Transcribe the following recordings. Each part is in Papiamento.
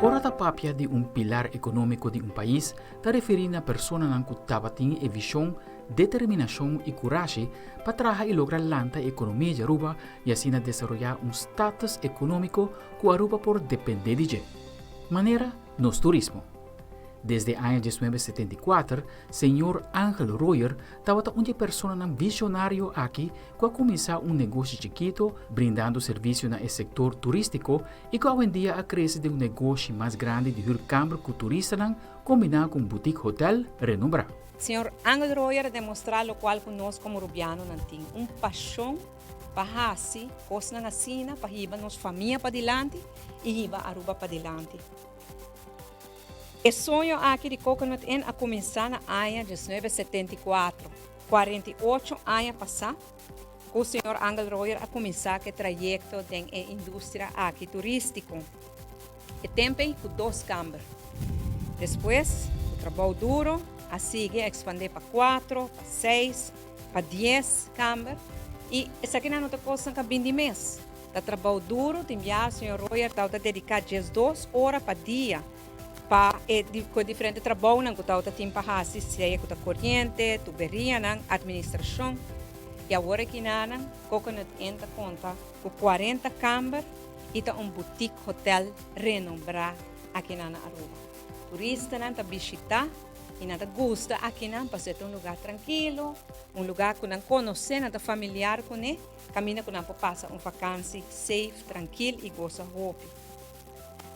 Ora ta papia di un pilar ekonómiko di un pais, ta referí na personanan ku tabatin e vishon, determinashon i kurashi pa traha i logra lanta e ekonomia di Aruba i asina desaroyá un status ekonómiko ku Aruba por dependé di dje. Manera nos turismo. Desde aña 1974, señor Angel Royer tabata un di e personanan visionario aki ku a kuminsá un negoshi chikito brindando servisio na e sektor turístiko i ku awendia a krese den un negoshi mas grandi di hür kamber ku turistanan kombiná ku un boutique hotel renombrá. Señor Angel Royer a demostrá lokual ku nos komo rubianonan tin, un pashon pa hasi kosnan asina pa hiba nos famia padilanti i hiba Aruba padilanti. E soño aki di Coconut Inn a kuminsá na aña 1974, 48 aña pasá, ku señor Angel Royer a kuminsá ku e trayekto den e industria aki turístiko. E tempu ei ku dos kamber. Despues, ku trabou duro, a sigui a ekspandé pa kuatro, pa seis, pa dies kamber i esakinan no ta kosnan ku a bin di mes. Ta trabou duro, tin biaha señor Royer tabata dediká diesdos ora pa dia pa e ku e diferente trabounan ku tabata tin pa hasi, sea ku ta koriente, tuberianan, administrashon. I awor aki nanan Coconut Inn ta konta ku kuarenta kamber i ta un boutique hotel renombrá aki nan na Aruba. Turistanan ta bishitá i nan ta gusta aki nan pasobra e ta un lugá trankilo, un lugá ku nan konosé, nan ta familiar kuné. Kaminda ku nan por pasa un vakansi safe, trankil i gosa hopi.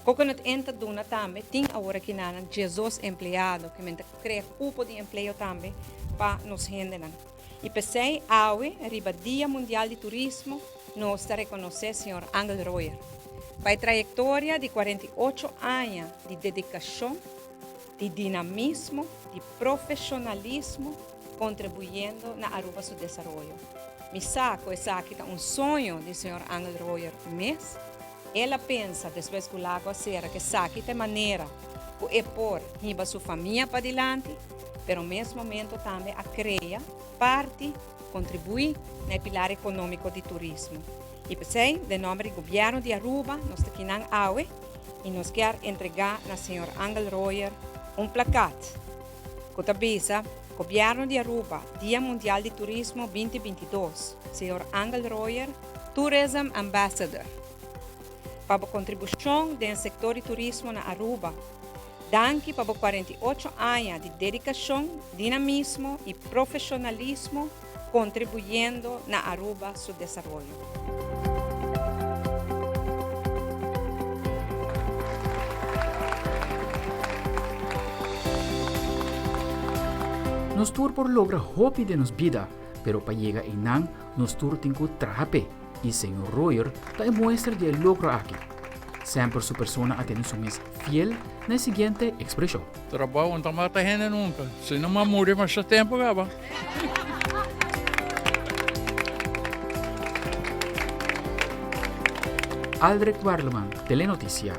Coconut Inn ta duna tambe tin awor aki na nan 12 empleado ke men ta krea kupo di empleo tambe pa nos hendenan. I p'esei awe riba Dia Mundial di Turismo nos ta rekonosé señor Angel Royer pa e trayektoria di 48 aña di dedikashon, di dinamismo, di profeshonalismo kontribuyendo na Aruba su desaroyo. Mi sa ku esaki ta un soño di señor Angel Royer mes. El a pensa despues ku Lago a sera ku esaki ta e manera ku e por hiba su famia padilanti, pero mes momento tambe a krea parti, kontribuí na e pilar ekonómiko di turismo. I p'esei, den nòmber di Gobièrnu di Aruba, nos ta kinan awe i nos kier entregá na señor Angel Royer un plakat ku ta bisa, Gobièrnu di Aruba, Dia Mundial di Turismo 2022, señor Angel Royer, Tourism Ambassador. Pa bo kontribushon den sektor di turismo na Aruba. Danki pa bo 48 aña di dedikashon, dinamismo i profeshonalismo kontribuyendo na Aruba su desaroyo. Nos tur por logra hopi den nos bida, pero pa yega einan nos tur tin ku traha p'e, i señor Royer ta e muestra di e logro aki. Semper su persona a tene su mes fiel na e siguiente ekspreshon. Trabou no ta mata hende nunka. Si no m'a muri masha tempu kaba. Aldrich Werleman, Telenoticia.